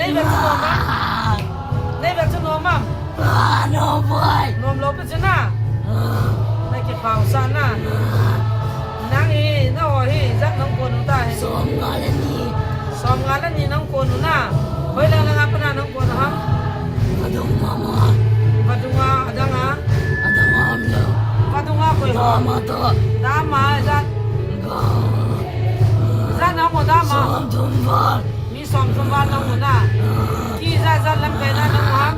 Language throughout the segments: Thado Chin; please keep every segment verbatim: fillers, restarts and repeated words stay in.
Nei vet chu nom am? Nei vet chu nom am? Ah, nom boi. Nom lou pi chu na. Nei kipah sah na. Nang hi, na ho hi, ijat nang kon u ta hi? Som nga le ni. Som nga le ni nang kon u na. Hoilang lang a pat na nang kon u ham? Vadung mama. Vadung a, adang a? Adang a um lou. Vadung a koi ho? Dama to. Dama, ijat. Ga. Ijat nang kon dama. Som thum val. Mi som thum val nang kon u na. Ki ijat ijat lamkai na nang u ham?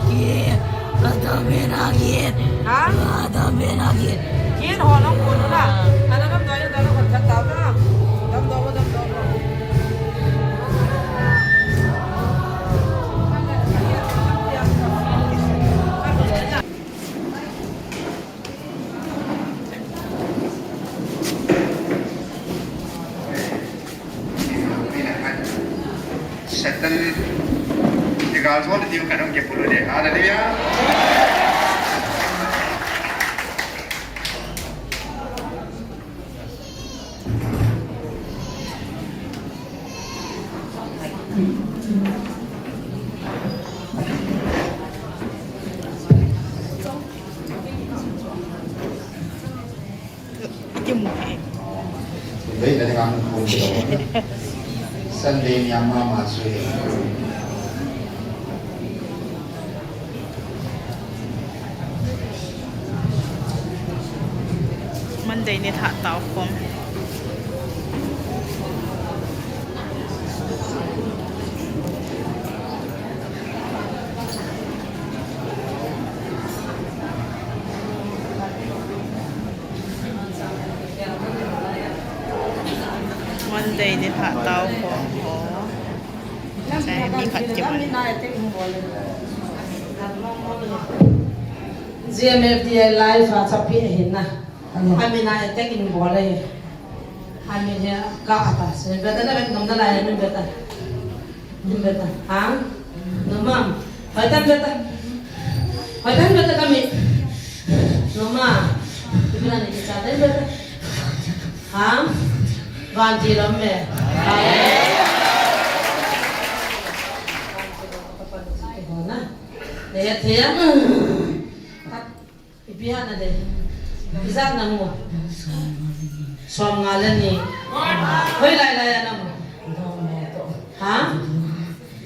Ki, ata bena ki. Ha? Ata bena ki. Ki ho nang kon u na. Ana dam doi, ana dam kon khat tau ta. Dam doi, dam doi. Satan, digal zon diu kadang ke pulu de. Haleluya. Sunday ni ama ma sui. Monday ni lha tao khom. Monday ni lha tao khom ho. Chai mi khat kiman. G M F D I live a chapi ahi na. Amin a attack in bol e. Amin hi ka ata. Se beta na bet nom na lai amin beta. Amin beta. Ha? Nom am? Hoitan beta. Hoitan beta kami. Nom am? Ipi na ni kisa tan beta. Ha? Vantil lom me. Hona. Nei thei a. Ipi hana de. Ijat nang u? Som nga le ni. Hoilai lai a nang u? Ha?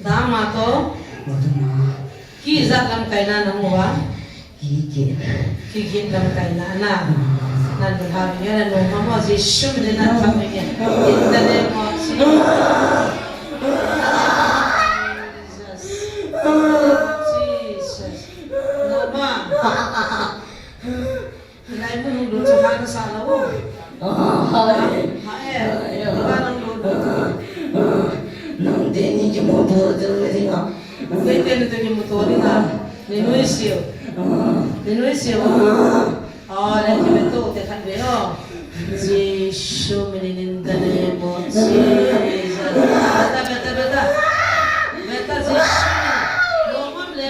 Dama to? Ki ijat lamkai na nang u a? Kigin. Kigin lamkai na na. Nan bu ha mi na no ma mo Jesu min nan kha mi. In the name of Jesus. Jesus. Jesus. Noma. Lai mun hung lut chu ha na sa la o. Ha e. Ba nang lut lut. Nang te ni ki mo to de le ding a. Nang te ni te ki mo to ding a. Ni noi siu. Ni noi siu. Oh, le ki me to te khat ve o. Jesu min in the name of Jesus. Beta, beta, beta. Beta Jesu min. Lo mam le.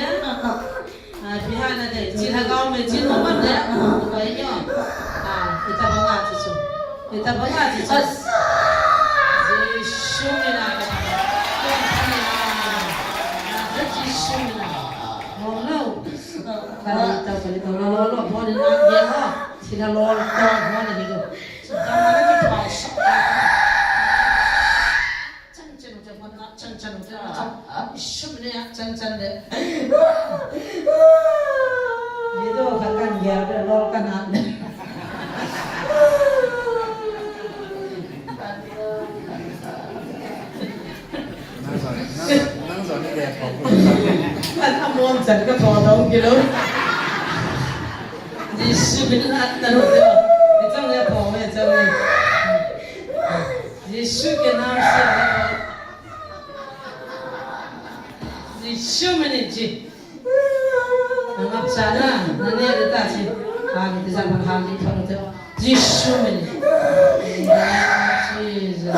Ah, bihana de. Chi lhagao me chi lo mam le. Ko ai nyo. Ah, ita banga chi chu. Ita banga chi chu. Jesu min a. Jesu min a. Lo lo. Kali ta, kali ta, lo, lo, lo, mo ni na, ye ho. Sila lo, lo, mo ni ni lo. Sa ta ma na ki pa sa. Chan chan u te mo na, chan chan u te mo na. Ishum ni a, chan chan de. Ye do ka kan ya de lo ka na. Nang zon, nang zon, nang zon ni le pho. Kan amon chan ka pho dong kilo. Jesu min a ta ro de. Ni chang le pho me chang ni. Jesu ke naam se. Jesu min ji. Nang ap sa na, na ne de ta si. Ha, mi te sa man ha, mi thong te. Jesu min. Jesus.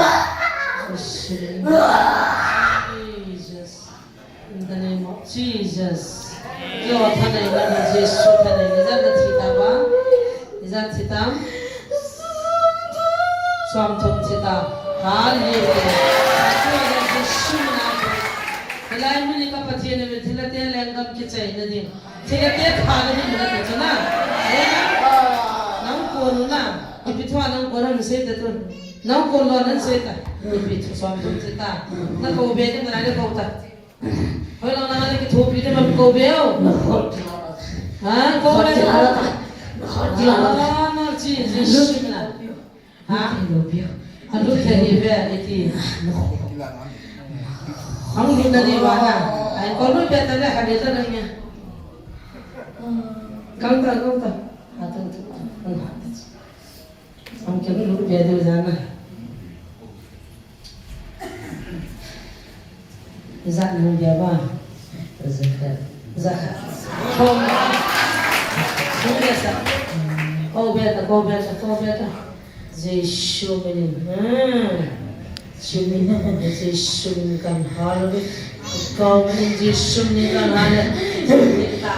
Jesus. In the name of Jesus. Yo, thanei na, Jesu thanei na, ijat thi ta ba? Ijat thi ta? Som thum thi ta. Hallelujah. Jesu min a. Lai mun hi ka Pathen in thilha te lenggam kichaina ding. Thilha te thana ding na ti chu na. Eh? Nang ko nu na. Ipi thu a nang ko na sei ta tu. Nang ko lo nan sei ta. Ipi thu som tu ti ta. Na ko be ni na le ko ta. Hoi lo na le ki thu pi te man ko be o. Ha, ko be. Na chi, chi, chi na. Ha? Alut thei hi ve, iti. Hang lut na di vana. Ai, ko lut pia ta le, ha, le ta na nya. Kang ta, kang ta. Ha, ta, ta, ta. Hang ke lut pia di vana. Ijat nung dia ba? Jakhat. Jakhat. Ko, ko beta, ko beta, ko beta, ko beta. Jesu minin. Hmm. Jesu minin, Jesu minin kan hal. Ko minin Jesu minin kan hal. Kita.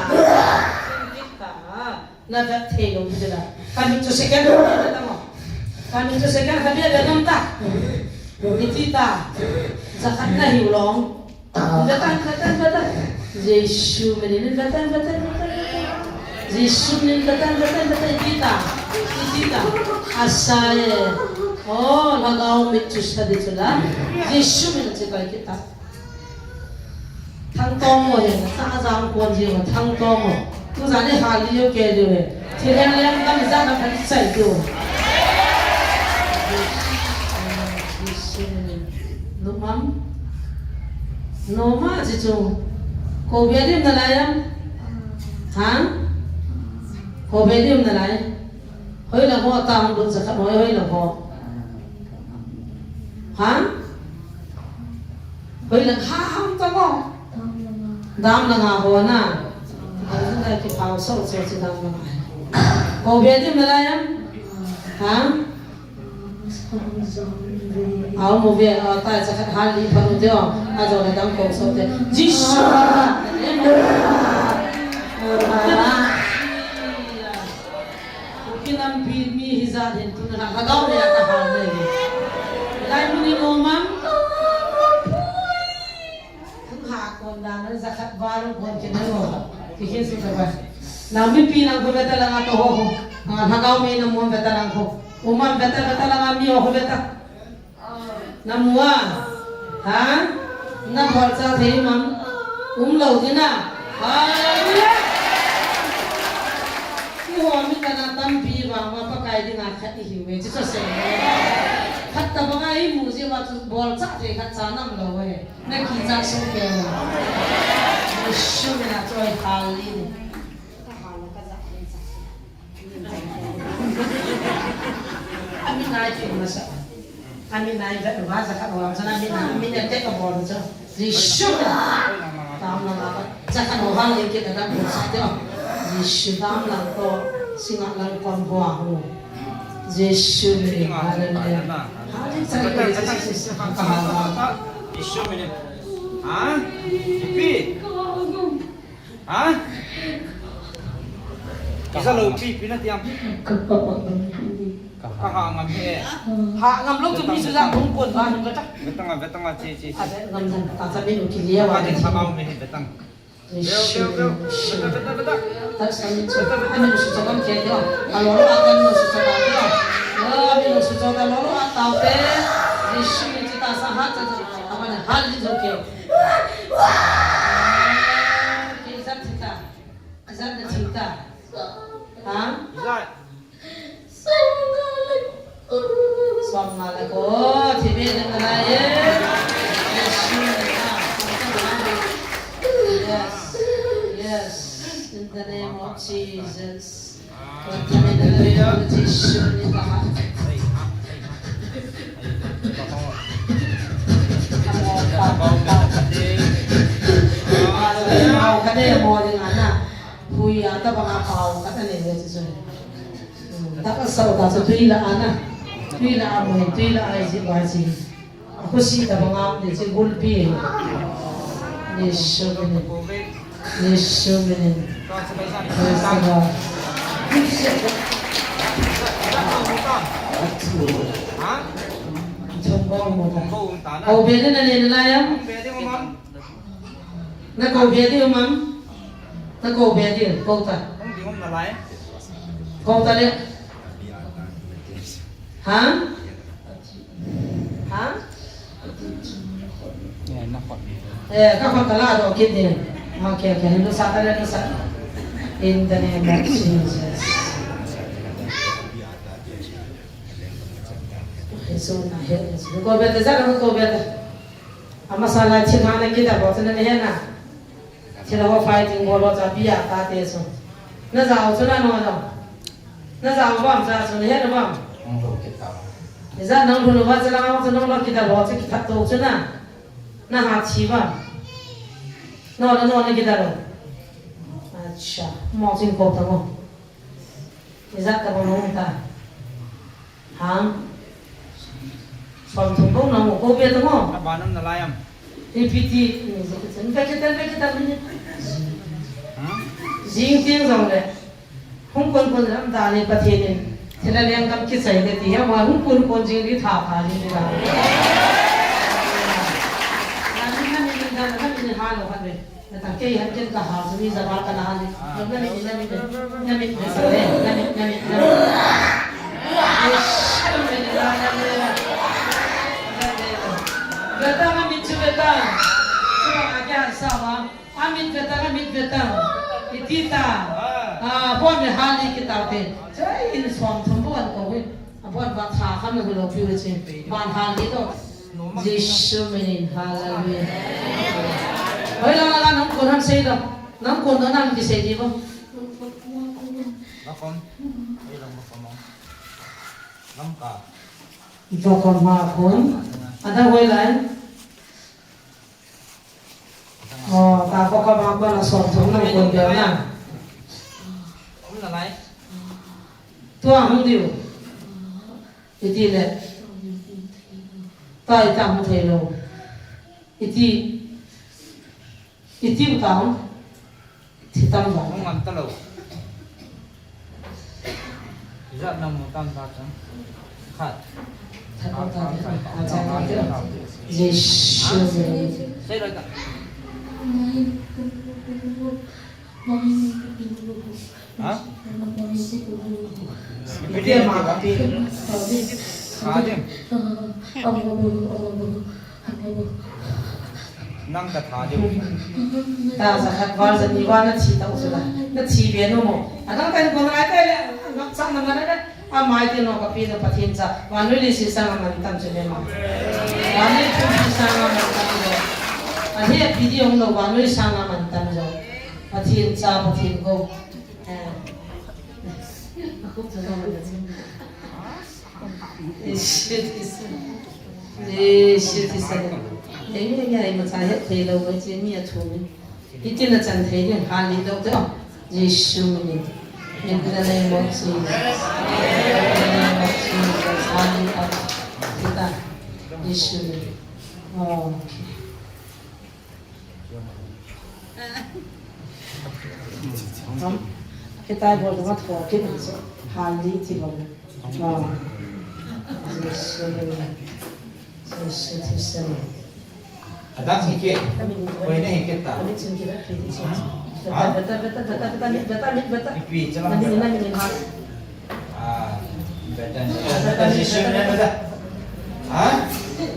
Kita. Na vet thei lou ding la. Ka mit chu second khat bia ta mo. Ka mit chu second khat bia ta nom ta. Iti ta. Jakhat na hiu long. Vet ta, vet ta, vet ta. Jesu minin vet ta, vet ta, vet ta, vet ta. Jesu minin vet ta, vet ta, vet ta. Iti ta. Iti ta. Asa e. Oh, lhagao mit chu sa di chu la. Jesu minin chu kai kita. Thangtong mo he, sa jang kon ji mo, thangtong mo. Tu jani hal liu ke liu he. Thilha lenggam jana phan chai liu. Numam. Noma ji chu. Ko bia dim na lai am? Ha? Ko bia dim na lai. Hoi la ho ta hung dun jakhat hoi, hoi la ho. Ha? Hoi la ha ham ta mo. Dam langa ho na. Hoi la ki pau so so chi dam langa. Ko be di malai am? Ha? Au mo ve, a ta jakhat hal li pha nu te o. A jo la dam ko so te. Jisu. Kuki nampi mi hijat hin tuna lhagao le a ta hal le. Lai mun ni mo mam. Thang ha kon da na jakhat ba lung kon ke na mo. Ki hin su ta ba. Na mipi nang ko beta langa to ho ho. Nga lhagao mi na mo beta lang ko. Umam beta beta langa mi ho beta. Na mu a? Ha? Na bol cha thei mam? Um lou ding a. Hallelujah. Keiho mi kana tampi vang ma Pakai dinga khat ihiu ve. Chu chu sei. Khat tabang a imu jeh uva chu bol cha thei khat cha nam lou ve. Na kicha so ke. Jesu mina choi hal li. Ami nai pe masa. Ami nai ve va jakhat wa chana mi na mi na te ka bol cha. Jisu. Tam na ma. Jakhat wa hal le ke da bol sa te. Jisu dam lang to singa lang kon bua ho. Jisu mi. Hallelujah. Hallelujah. Jisu mi. Ha? Ipi? Ha? Kisa lo pi, pi na tiam. Ka ha ngam he. Ha ngam lo tu mi su jang bung pon ba hung ka ta. Vetang a, vetang a, chi, chi, chi. A vet ngam jang ta cha mi lo ki lia wa. Ka de sa mau me he vetang. Veo, veo, veo. Veta, veta, veta. Ta sa mi chu. A mi lo su cha ngam ke dio. A lo lo a ka mi lo su cha ta dio. A mi lo su cha ta lo lo a ta te. Jisu mi chi ta sa ha cha cha. A ma na ha li jo ke. Ijat thita. Ijat na thita. Ha? Ijat. Som nga le ko. Thibe na la ye. Yes. Yes. In the name of Jesus. Hui a tabang a pau khat a nei ve chu. Taka sau ta chu tui la ana. Tui la a mo, tui la a ji ba ji. Khusi tabang a ni chu gulpi. Ni su ni. Jesu minin. Praise the Lord. Thong bong mo ta. Ko be na le na ya. Na kou be diu mam. Na kou be diu, kou ta. Hung ding um nalai. Kou ta le. Ha? Ha? Eh, na khut. Eh, ka khut ka la doh kit ding. Okay, okay. Nusa ta le, nusa. In the name of Jesus. Jesu na he, Jesu. Kou be ta, ja kou be ta. Amasa lai thilha na kidalha chu na he na. Thilha ho fighting bol ho chu abia tate chu. Na jao chu na no jao. Na jao bam ja chu na he na bam. Hung lhu kit ta. Ijat nang lhu uva chu lang chu nang lhu kidalha chu kithat to chu na. Na ha thi bam. No na no na kidalha. Acha, mo chin ko ta mo. Ijat tabang hung ta. Hang. Som thum bou nang kou be ta mo. Aban um nalai am. Ipi ti, ni je ka chen, be ka chen, be ka chen, ni. Hmm? Jing tieng jong le. Hung kon kon lam da ni Pathen in. Thilha lenggam kisei le ti, ama hung kon kon jing li tha tha ni da. Na ni na ni ni da, na ni ni ha lo ha le. Na ta kei han ken ka ha, sumi za ba ka na ha ni. Na ni ni, na ni ni, na ni ni, na ni ni, na ni ni. Beta, amit chu beta. Chu ba ka han sa ma. Amit beta, amit beta. Iti ta. Ah, bon me hali kita te. Chai in som thum bon ko wi. Abon ba tha kham me lo piu che. Ban hali to. Jesu minin, hallelujah. Hoi la la, nang kon han sei da. Nang kon da nang kisei di bo. Vakom. Hoi la vakom. Lamka. Vakom ha kon. Ada hoi lai. Oh, ta vakom ha kon a som thum nang kon bel na. Tua hung diu. Iti le. Ta ita hung thei lo. Iti. Iti u ta hung. Thi tam ba. Hung ngam ta lo. Ijat na mu tam ta chang. Khat. That ta ta. Acha ta ta. Jesu. Sei lo ta. Ha? Ipi dia ma ti. Khadim. Nang ka tha diu. Ta ja khat val ja ni va na thi ta u chu la. Na thi be nom mo. Adang kan kon rai kai le. Ngap chang na ma le. Amai ti no ka pi na Pathen cha. Vannoi leiset sanga mantam chu le ma. Vannoi leiset sanga mantam chu. Ahe pi di ong lo vannoi sanga mantam chu. Pathen cha, Pathen gou. Eh. Aku cha na mantam. Ishi, ishi. Ishi, ishi. Ei, ei, ei, ma cha he thei lo, ei, che mi a thu mi. Iti na chan thei ding, hali lo te. Jesu minin. In the name of Jesus. In the name of Jesus. Hali lo. Kita. Jesu minin. Okay. Ham? Kita bol dong at ko, kita so. Hali ti bol. Ah. Jesu. Jesu ti sen. Adang hi ke. Koi ne hi ke ta. Kami chin kita, kami chin. Ha? Beta, beta, beta, beta, beta, beta, beta. Ipi, chala. Nami, nami, nami, ha. Ah, beta, beta, beta, Jesu ne beta. Ha?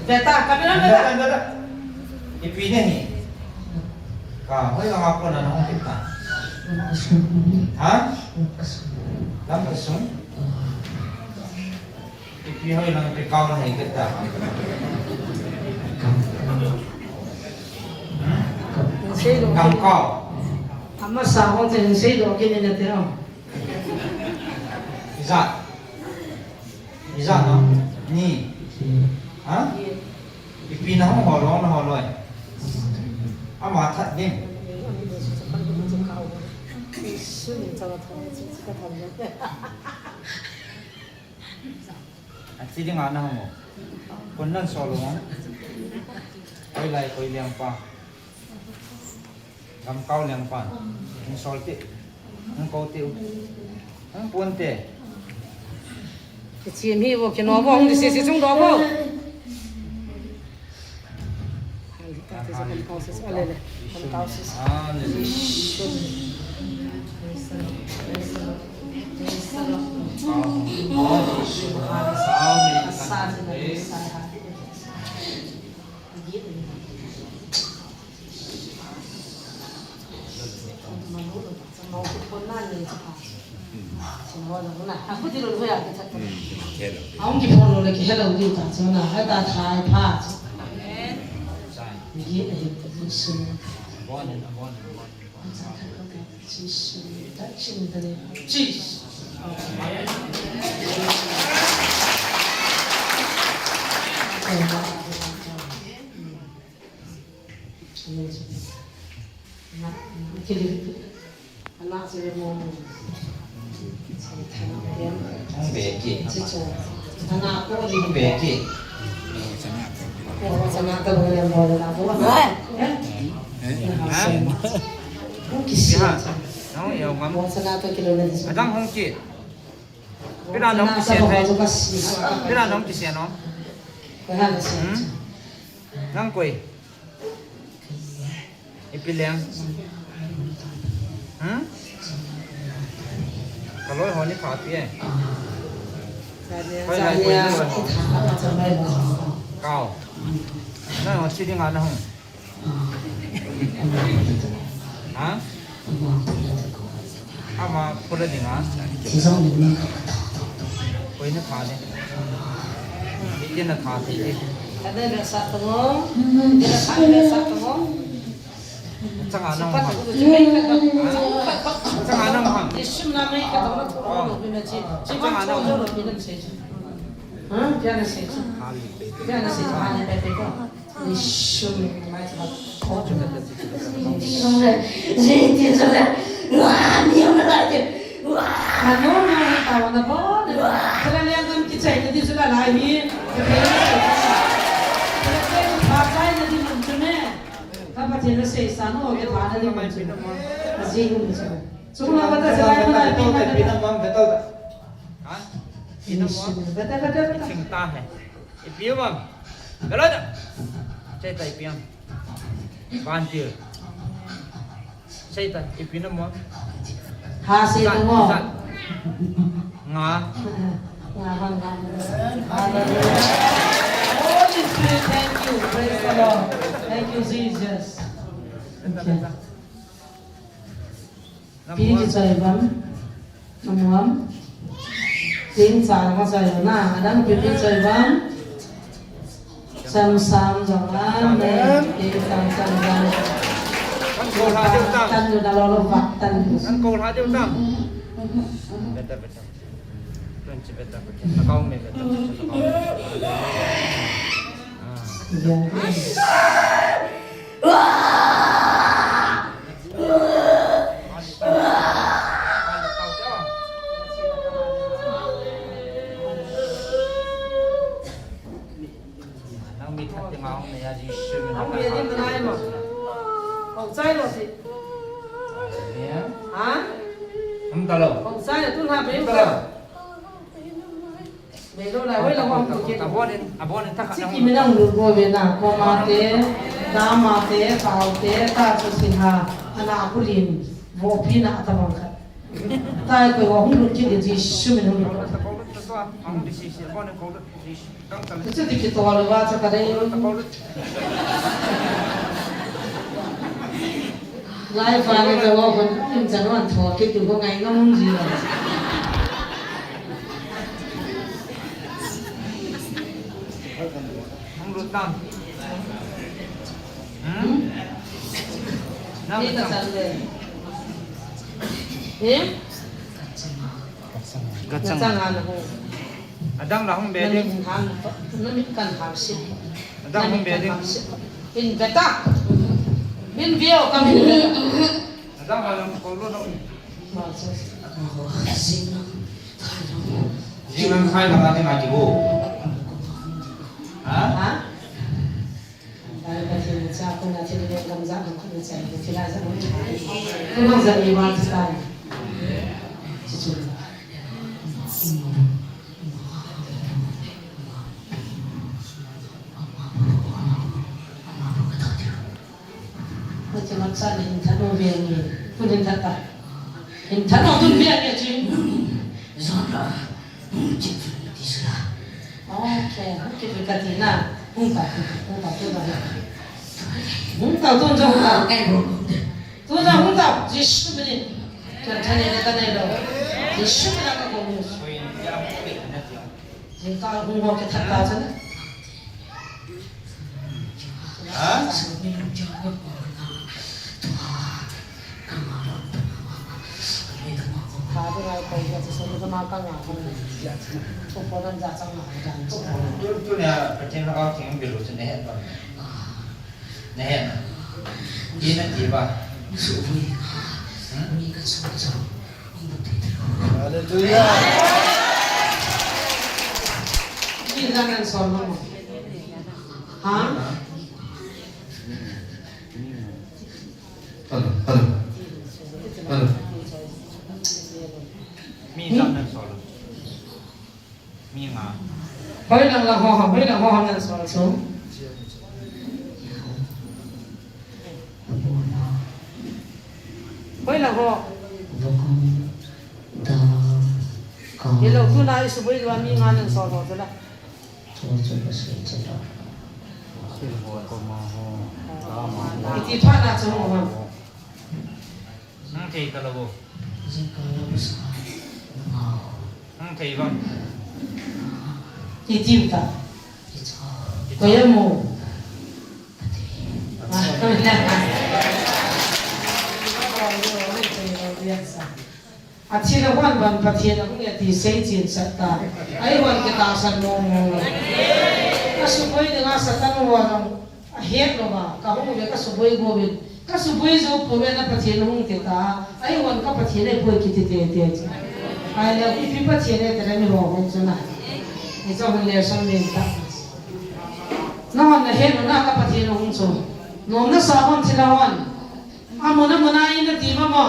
Beta, kami na beta. Beta, beta. Ipi ne hi. Ka, hoi ka ngap ko na na hong kita. Ha? Lam ka sung. Ipi hoi lang ipi kau na hi kita. Hmm? Gamkau. Amasa hong te sei lo kini na te ho. Ijat. Ijat no. Ni. Ha? Ipi na hong holo na holo. Ama that ding. Achi ding ana hong. Kon nan solo mo. Koi lai koi liang pa. Gamkau liang pan. Hung sol ti. Hung kou ti u. Hung pun ti. Kichim hi vo, kino vo, hung di si si chung do vo. Hallelujah. Hallelujah. Praise the Lord. Praise the Lord. Adang hong kisen. Pila nong kisen no? Hmm? Nang koi. Ipi leng? Hmm? Ka loi ho ni pha pi e. Koi lai koi ni loi ho. Kau. Nang ho chi ding a na hung. Ha? Ama pura ding a. Koi ni pha ni. Itin na pha ti. Ada biasa tengok. Dia ada biasa tengok. Changa nang ham. Changa nang ham. Changa nang ham. Ka Pathen na seisa nu, ka thana ding mun chu. Ka jing um chu. Chunga bata se lai mana pi na. Ha? Ina mo? Bata, bata, bata. Ching ta hai. Ipi mo? Galo da. Chai ta ipi mo? Ban ti. Chai ta ipi mo? Ha, se ta mo. Nga. Nga, nga, nga. Hallelujah. Holy Spirit, thank you. Praise the Lord. Thank you, Jesus. Thank you. Pi kichoi bam. Namuam. Ting chang ma choi na. Adang pi kichoi bam. Sam sam jong amen. Ting sam sam jong. Kan ko la deu tam. Tan lu na lo lo va tan. Kan ko la deu tam. Better, better. Twenty better, better. Account me better, better. Account me. Ah. Nang mi that te ma hong ne ya Jesu min. Hong ne ya din nai ma. Hong chai lo si. Ha? Hong ta lo. Hong chai lo, tu na be lo. Be lo la, hoi la hong tu ke. Abonin, abonin ta kha. Siki mi nang lu go ve na, ko ma te, da ma te, pao te, ta chu si ha, ana ku lin, vo pi na ta bang kha. Tai ko hung lut kit le Jesu min hung lut. Chu ti kitol uva chu ka dei. Lai fa le ka wa kon in chan wan tho kit tu ko ngai ngam ji lo. Hung lut tam. Hmm? Ni ka chan le. Eh? Ka chang. Ka chang ana ho. Adang la hung be ding. Na min kan hal si. Adang hung be ding. In beta. Min view ka min beta. Adang la hung ko lo no. Jing lang khai la ta ding a ki bo. Ha? Ha? Dai Pathen cha ko na thil le gam ja ko na chai ko thil a ja ko. Ko na ja ni wa cha. Chi chu. Ti mat sa ni hin tha no ve ni. Kun hin tha ta. Hin tha no tun ve ni chi. Zara. Hung ti tu ti sila. Okay, hung ti tu ka ti na. Hung ta, hung ta tu ta. Hung ta tu jong ta. Ai bo. Tu ta hung ta. Jisu mini. Kan tha ni ta ni lo. Jisu mini ka ko mu. Jingkah hung ho kithat ta chun. Ha? Tha tu ngai ko ya chu so ka ma ka nga ko. Ko ko nan ja chang na dan chu. Tu, tu nia, Pathen Lhagao Theng bilu chu na het ba? Na het na? Ina ti ba? Su vui. Hmm? Ni ka chu chu. Hallelujah. Ni la nan sol mo. Ha? Hello, hello. Hello. Mi jam nan sol. Mi nga. Hoilang lang ho, hoilang ho nan sol so. Hoilang ho. Hello, tu na isu boi dua mi nga nan sol ho tu la. Iti pha na chu ho ha. Hung thei ka lo bo. Hung thei bang. Iti ta. Ko ya mo. A thi le hon ban Pathen a hung e ti sei chin sat ta. Ai hon kitahsan mo mo. Ka suboi dinga Satan ho jong a het lou va, ka hung ve ka suboi go vin. Ka suboi jou pou ve na Pathen hung ti ta. Ai hon ka Pathen e poi kiti te te chu. Ai le ipi Pathen e te le mi ho hung chu na. Ni chu hung le son min ta. Na hon na het na ka Pathen hung chu. Nom na sa hon thi la hon. A mo na mo na in na ti ma mo.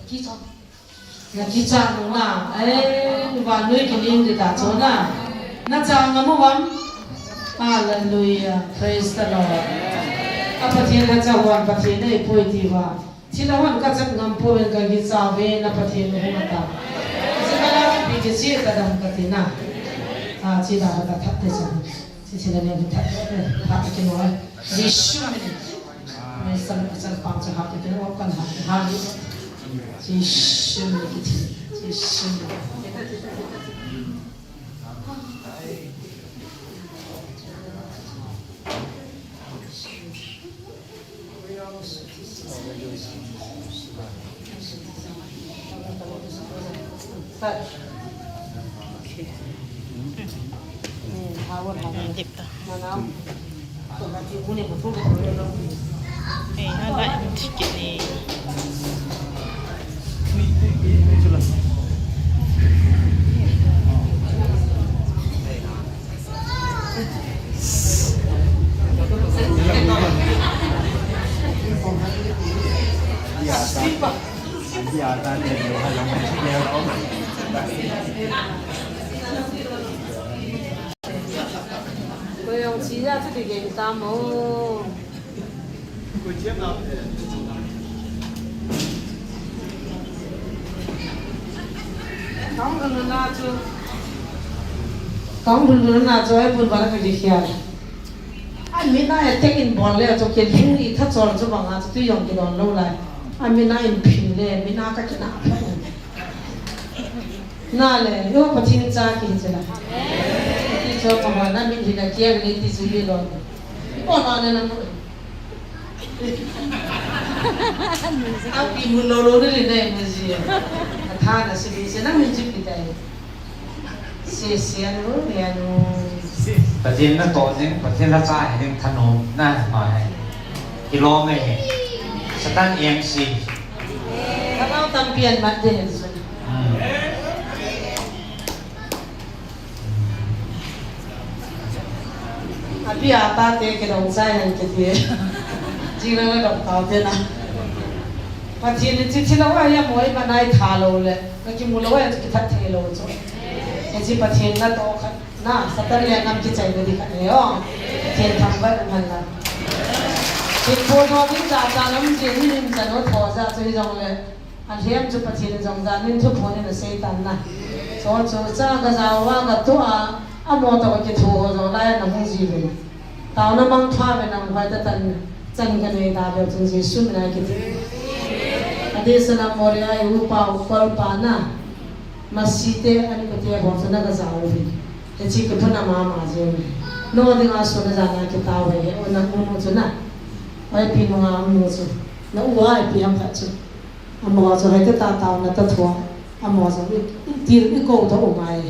Ki chu. Na kicha nu na, eh, nu ba nui kiling di ta chu na. Na cha nga mo bam. Hallelujah. Praise the Lord. A Pathen na cha wan Pathen nei poi ti va. Thi la wan ka chat ngam pou ven ka kicha ve na Pathen nu hung ta. Chi ka la pi ki chi ta dam ka ti na. A chi da ka that te cha. Chi chi la ne that. That ki mo. Jisu mini. Mai san, san pang cha ha, te wa kan ha, ha. Jisu mini kiti. Jisu mini. Tip ta. Ei, na lai, thik kit ni. Ko jong chi ja chu ti gei ta mo. Kang dun na chu. Kang dun na chu ai bun ba la ka ji khia. Ai mi na e tek in bol le chu ke ling i tha chol chu ba nga chu tu jong ki don lo lai. Ai mi na in phin le mi na ka ki na pha. Na le, yo Pathen cha ki che la. Ki cho pa wa na mi hi na kia ni ti su ye lo. Ko na ne na mo. A pi mu lo lo ni le ne mu ji. A tha na si bi se na mi ji pi tai. Se se anu, ne anu. Pathen na to jing, Pathen la cha he ding thanom na ma he. Ki lo me he. Satan M C. Ka lo tam pian mat de he. Hmm. Abi ata te ke dong sai han ke te. Jing na dong tao te na. Pathen ni chi chi lo wa ya moi ma nai tha lo le. Ka ki mu lo wa ya ki that the lo cho. Ke chi Pathen na to kha na Satan le ngam ki chai na di kha ne yo. Pathen tham ba man la. Photo ding jat jat lam jin ni lim jan o tho ja chu hi jong le. A lhem chu Pathen jong jan nin thu pho ni na sei tan na. Cho chu cha ka ja wa ka tu a, a mo to ka ki thu ho jong lai na hung ji ve. Taona mangpha ve nang vai ta tan chan ka nei da le chun Jesu min a ki ti. A de sa na mo ri a u pa u kol pa na. Masi te ani ka te ho chu na ka ja u ve. Hiche kiphuna mama jeng. No dinga suna jana kitao ve, o na unu chu na. Oi pi nunga unu chu. Na u ai pi ham khat chu. Amo chu hoi ta ta tao na ta thua. Amo chu i, i til i ko ta u mai.